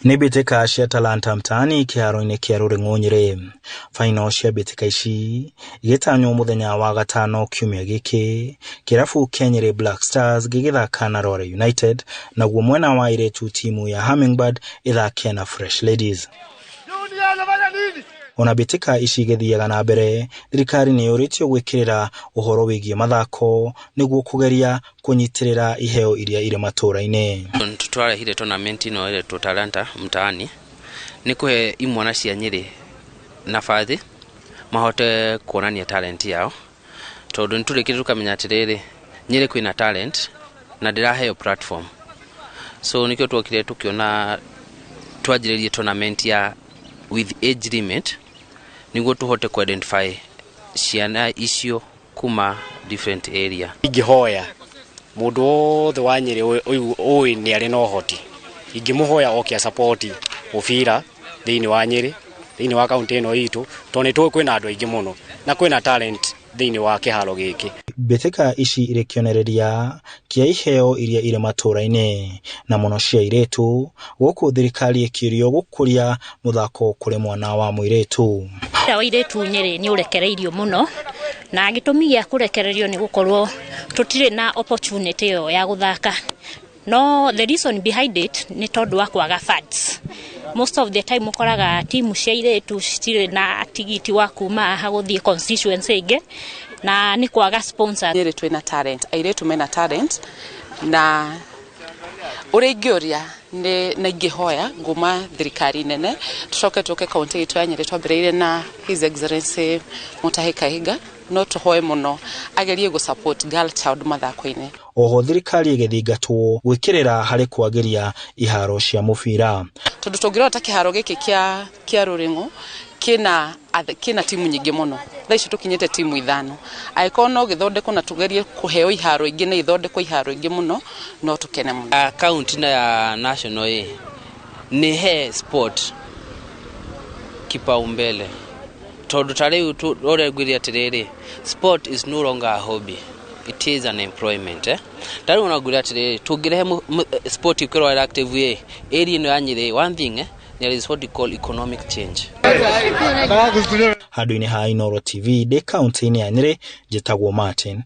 Nĩ mbĩtĩka cia Talanta Mtaani kĩharo-inĩ kĩa Rũrĩng'ũ Nyĩrĩ. Baino cia mbĩtĩka ici igĩtanywo mũthenya wa gatano kiumia gĩkĩ, kĩrabu kĩa Nyĩrĩ Black Stars gĩgĩthaka na Rware United, naguo mwena wa airĩtu timu ya Hummingbird ĩthake na Fresh Ladies. Ona mbĩtĩka ici igĩthiaga na mbere, thirikari nĩ yũrĩtio gwĩkĩrĩra ũhoro wĩgiĩ mathako nĩguo kũgeria kũnyitĩrĩra iheo iria irĩ matũra-inĩ. Twarehire tournament ĩno ĩretwo Talanta Mtaani nĩ kũhe imwana cia Nyĩrĩ nabathi mahote kuonania talent yao, tondũ nĩ tũrĩkĩte tũkamenya atĩrĩrĩ, Nyĩrĩ kwĩna talent na ndĩraheo platform, so nĩkĩo twokire tũkĩona twanjĩrĩrie tournament ya with age limit nĩguo tũhote ku identify ciana icio kuma different area. Ingĩhoya mũndũ wothe wa Nyĩrĩ ũĩ nĩ arĩ na ũhoti, ingĩmũhoya oke support mũbira thĩinĩ wa Nyĩrĩ, thĩinĩ wa kaunti ĩno itũ, tondũ nĩ tũĩ kwĩna andũ aingĩ mũno na kwĩna talent thĩinĩ wa kĩharo gĩkĩ. Mbĩtĩka ici irĩ kĩonereria kĩa iheo iria irĩ matũra-inĩ na mũno cia airĩtu, gũkũ thirikari ĩkĩũrio gũkũria mũthako kũrĩ mwana wa mũirĩtu. Mũbira wa airĩtu Nyĩrĩ nĩ ũrekereirio mũno, na gĩtũmi gĩa kũrekererio nĩ gũkorwo tũtirĩ na opportunity ĩyo ya gũthaka. No the reason behind it nĩ tondũ wa kwaga funds. Most of the time ũkoraga timu cia airĩtu citirĩ na tigiti wa kuma haha gũthiĩ constituency ĩngĩ, na nĩ kwaga sponsor. Nyĩrĩ twĩna talent, airĩtu mena talent, na ũrĩa ingĩũria nĩ na ingĩhoya nguma thirikari nene tũcoke tũke kaunti itũ ya Nyĩrĩ, twambĩrĩirie na His Excellency Mutahi Kahiga, no tũhoe mũno agerie gũ support girl child mathako-inĩ. Oho thirikari ĩgĩthingatwo gwĩkĩrĩra harĩ kwagĩria iharo cia mũbira. Tondũ tũngĩrora ta kĩharo gĩkĩ kĩa Rũrĩng'ũ kĩna timu nyingĩ mũno, thaa ici tũkinyĩte timu 5, angĩkorwo no gĩthondekwo na tũgerie kũheo iharo ingĩ na ithondekwo iharo ingĩ mũno, no tũkene mũno. Kaunti na ya national ĩ nĩ he sport kipaumbele, tondũ ta rĩu ũrĩa ngwĩre atĩrĩrĩ, sport is no longer a hobby, it is an employment, eh? Ta rĩu no ngwĩre atĩrĩrĩ, tũngĩrehe sport ĩkorwo active ĩ area ĩno ya Nyĩrĩ, one thing, there is what we call economic change. Handũ-inĩ ha Inooro TV ndĩ kaunti-inĩ ya Nyĩrĩ, njĩtagwo Martin.